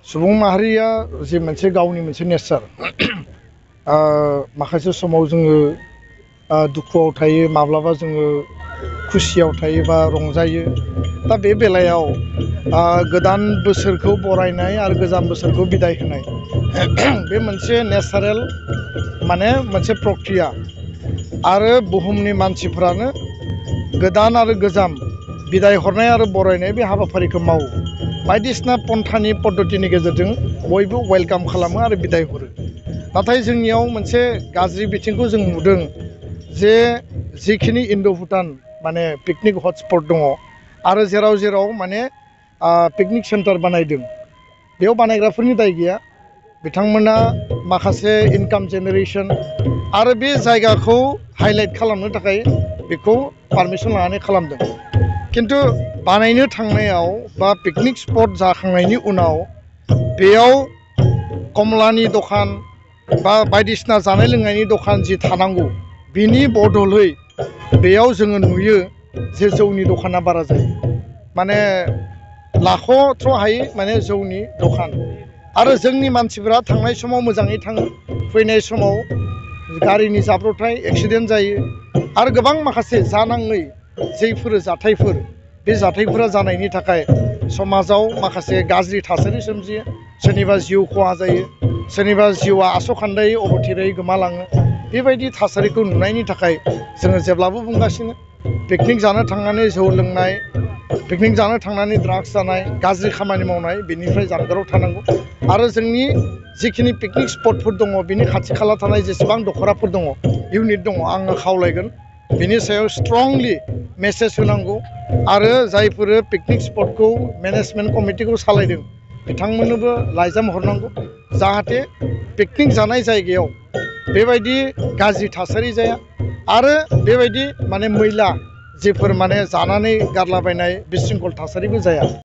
सुबुं माहारिया जे मोनसे गावनि मोनसे नेचार माखासे समाव जोङो दुखुआव थायो, माब्लाबा जोङो खुसियाव थायो बा रंजायो। दा बे बेलायाव गोदान बोसोरखौ बरायनाय आरो गोजाम बोसोरखौ बिदाय होनाय बे मोनसे नेचारेल माने मोनसे प्रक्रिया। आरो बुहुमनि मानसिफ्रानो गोदान आरो गोजाम बिदाय हरनाय आरो बरायनाय बे हाबाफारिखौ मावो। बायदिसिना पन्थानि पद्धतिनि गेजेरजों बयबो वेलकाम खालामो आरो बिदाय हरो। नाथाय जोंनियाव मोनसे गाज्रि बिथिंखौ जों नुदों जे जिखिनि इन्ड' भुटान माने पिकनिक हटस्पट दङ आरो जेराव जेराव माने पिकनिक सेन्टार बानायदों, बेयाव बानायग्राफोरनि दाय गैया। बिथांमोना माखासे इनकाम जेनेरेसन आरो बे जायगाखौ हाइलाइट खालामनो थाखाय बेखौ पारमिसन लानानै खालामदों। खिन्थु बानायनो थांनायाव बा पिकनिक स्पट जाखांनायनि उनाव बेयाव कमलानि दखान बा बायदिसिना जानाय लोंनायनि दखान जि थानांगौ, बिनि बदलै बेयाव जोङो नुयो जे जौनि दखाना बारा जायो। माने लाख'थ्र'हायै माने जौनि दखान। आरो जोंनि मानसिफोरा थांनाय समाव मोजाङै थाङो, फैनाय समाव गारिनि जाब्रबथाय एक्सिडेन्ट जायो आरो गोबां माखासे जानाङै जायफोर जाथायफोर, बे जाथायफोरा जानायनि थाखाय समाजाव माखासे गाज्रि थासारि सोमजियो। सोरनिबा जिउ खहा जायो, सोरनिबा जिउआ आस'खान्दायै अबथिरायै गोमालाङो। बेबायदि थासारिखौ नुनायनि थाखाय जोङो जेब्लाबो बुंगासिनो पिकनिक जानो थांनानै जौ लोंनाय, पिकनिक जानो थांनानै ड्राग्स जानाय, गाज्रि खामानि मावनाय, बेनिफ्राय जानगाराव थानांगौ। आरो जोंनि जिखिनि पिकनिक स्पटफोर दङ, बिनि खाथि खाला थानाय जेसेबां दख'राफोर दङ, इउनिट दङ, आङो खावलायगोन बिनि सायाव स्ट्रंलि मेसेज होनांगौ। आरो जायफोर पिकनिक स्पटखौ मेनेजमेन्ट कमिटिखौ सालायदों, बिथांमोननोबो लाइजाम हरनांगौ जाहाथे पिकनिक जानाय जायगायाव बेबायदि गाज्रि थासारि जाया आरो बेबायदि माने मैला जेफोर माने जानानै गारलाबायनाय बिशृंखल थासारिबो जाया।